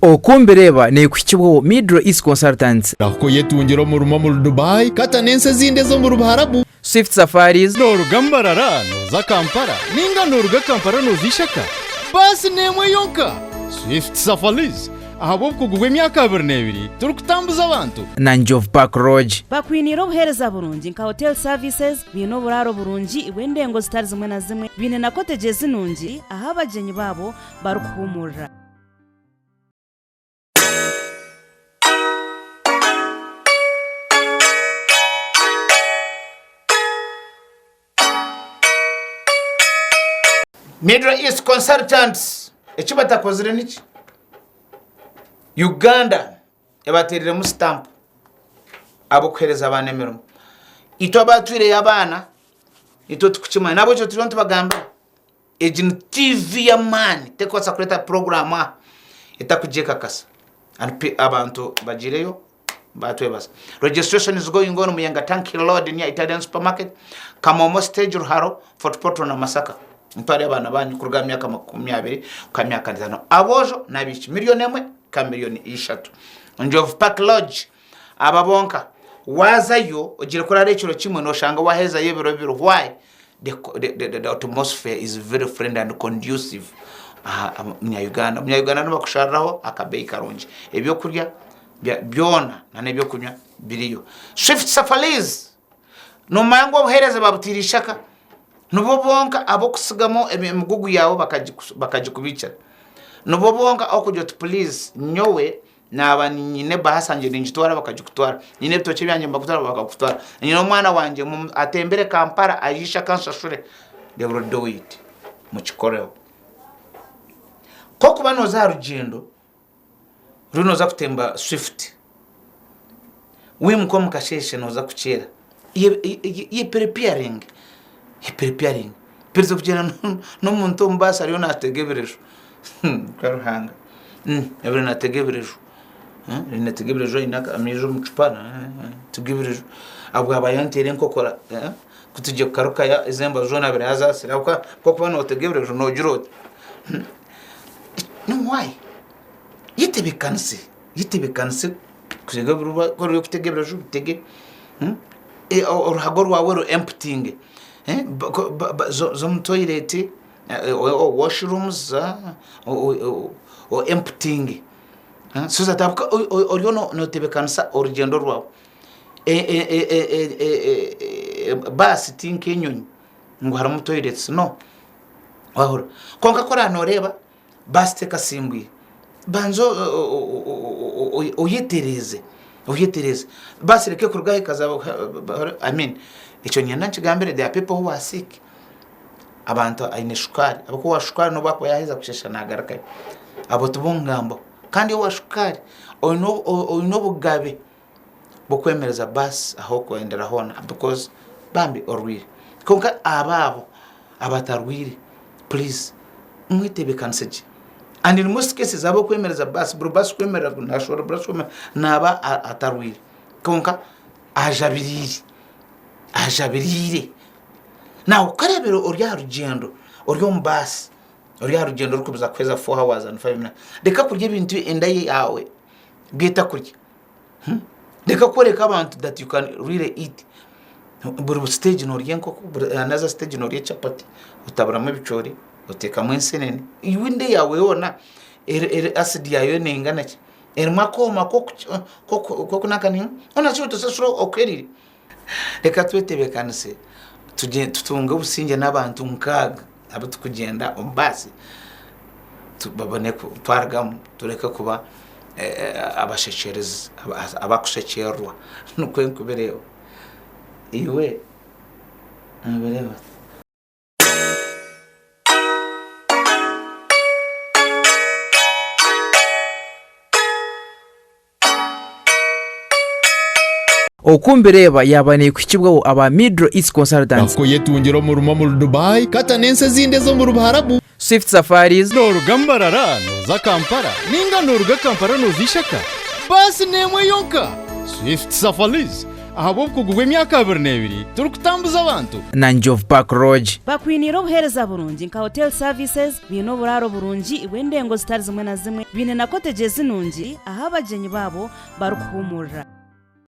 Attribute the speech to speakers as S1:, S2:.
S1: Okumbireeba neekuhikibwaho Middle East Consultants.
S2: Rahuka oyetungire omurimo omuri Dubai, Qatar n'ensi ezindi ez'omuri Buharabu.
S1: Swift Safaris.
S2: Nooruga Mbarara nooza Kampala nainga nooruga Kampala nooza Ishaka? Baasi n'emwe yonka! Swift Safaris, ahabw'obukugu bw'emyaka 22 turikutambuza abantu.
S1: Na Njovu Park Lodge.
S3: Bakwiniire obuheereza burungi nka Hotel Services, baine oburaaro burungi bw'endengo zitari zimwe na zimwe, baine na cottages nungi ahu abagyenyi baabo barikuhuumurira.
S4: Middle East Consultants eki batakozire niki? Uganda ebateeriremu sitampu ab'okuheereza abaana emirimo. Itwe abaatwireyo abaana nitwe turikukimanya n'ahabw'ekyo turiyo nitubagambira Egi ni TV y'amaani terikubaasa kureeta puroguraamu aha etakugyekakasa. And abantu bagiireyo baatwebaza. Registration is going on Muyenga Tank Hill Road near Italian Supermarket, Kamomo Stage Ruharo, Fort Portal na Masaka. Mutware abaana baanyu kuruga aha myaka 20 kuhika aha myaka 50. Aboojo n'abaishiki miriyoni emwe kuhika miriyoni ishatu. Njovu Park Lodge aba bonka waazayo ogiire kuraara ekiro kimwe nooshanga waahezayo ebiro bibiri. Why? The, the, the, the atmosphere is very friendly and conducive aha munya-Uganda. Omunya-Uganda nibakushariraho akabeeyi karungi. Ebyokurya byona na n'ebyokunywa biriyo. Swift Safaris, nomanya ngu obuheereza babutiire ishaka, nibo bonka ab'okutsigamu emigugu yaawe bakagikubiikira. Nibo bonka okugira oti please nyowe Naaba nyine ebahasa yangye ningitwara bakagikutwara, nyine ebitookye byangye nibakutwara bakakutwara, nyine omwana wangye atembere Kampala aije ishaka anshashure, they will do it. Mukikoreho. Ku orikuba nooza aha rugyendo oriyo nooza kutemba swift, waimuka omu kasheeshe nooza kukyera, ye preparinge, ye preparinge. Mperize kugyenda n'omuntu omu baasi ariyo naatega ebireju, Ruhanga, ariyo naatega ebireju, ariyo naatega ebireju aine amaizi omu cupa naatega ebireju, bwaba yanteera enkokora ku tugiye kugarukayo ezi embwa zoona abire yazaasire ahabw'okuba ku orikuba nootega ebireju noogira oti why? Yetebeekanise, yetebeekanise ku orikutega ebireju obitege, oruhago rwawe oru emputinge. Za omu toyireti, washrooms, o emputinge so that oriyo notebekanisa orugyendo rwawe. Baasi ti nk'enyonyi ngu harimu toyireti no, wahurira. Kwonka ku oraabe noreeba baasi tekasimbwire, banza oyetereeze, oyetereeze. Baasi reka ekuruge aha ekaza, I mean ekyo niinyenda nkigambire there are people who are sick, abantu aine shukaari, ahabw'okuba owa shukaari n'obu akuba yaaheza kushesha naagarukayo, abo tibo ngambaho. Kandi owa shukaari oine obugabe bw'okwemereza baasi ahu orikwendera hoona because bambi orwaire. Kwonka abo abo abatarwaire please mwetebeekanise gye. And in most cases ab'okwemereza baasi, buri baasi kwemerera nashora buri baasi kwemerera naaba atarwaire kwonka ajabiriire, ajabiriire. Nawe okareebera ori aha rugyendo ori omu baasi, ori aha rugyendo orikuza kuheza 4 hours and 5 minutes, reka kurya ebintu enda yaawe byetakurya. Reka kworeka abantu that you can really eat. Buri stage norya enkoko, buri another stage norya chapati, otaburamu ebicoori, oteekamu ensenene. Iwe enda yaawe yoona acid yaayo neingana ki? Erimu akooma k'okunanka hoona shi otasasura okerire. Reka twetebeekanise tutunge obusingye n'abantu nkaaga abu turikugyenda omu baasi babone twarugamu tureke kuba abashekyerezi abakushekyererwa nikwo ndikubireeba. Iwe nobireeba ota?
S1: Oku mbireeba yaaba neekuhikibwaho aba Middle East Consultants.
S2: Rahuka oyetungire omurimo omuri Dubai, Qatar n'ensi ezindi ez'omuri Buharabu.
S1: Swift Safaris.
S2: Nooruga Mbarara nooza Kampala nainga nooruga Kampala nooza Ishaka? Baasi n'emwe yonka! Swift Safaris. Ahabw'obukugu bw'emyaka 22 turikutambuza abantu.
S1: Na Njovu Park Lodge.
S3: Bakwiniire obuheereza burungi nka Hotel Services, baine oburaaro burungi bw'endengo zitari zimwe na zimwe, baine na cottages nungi ahu abagyenyi baabo barikuhuumurira.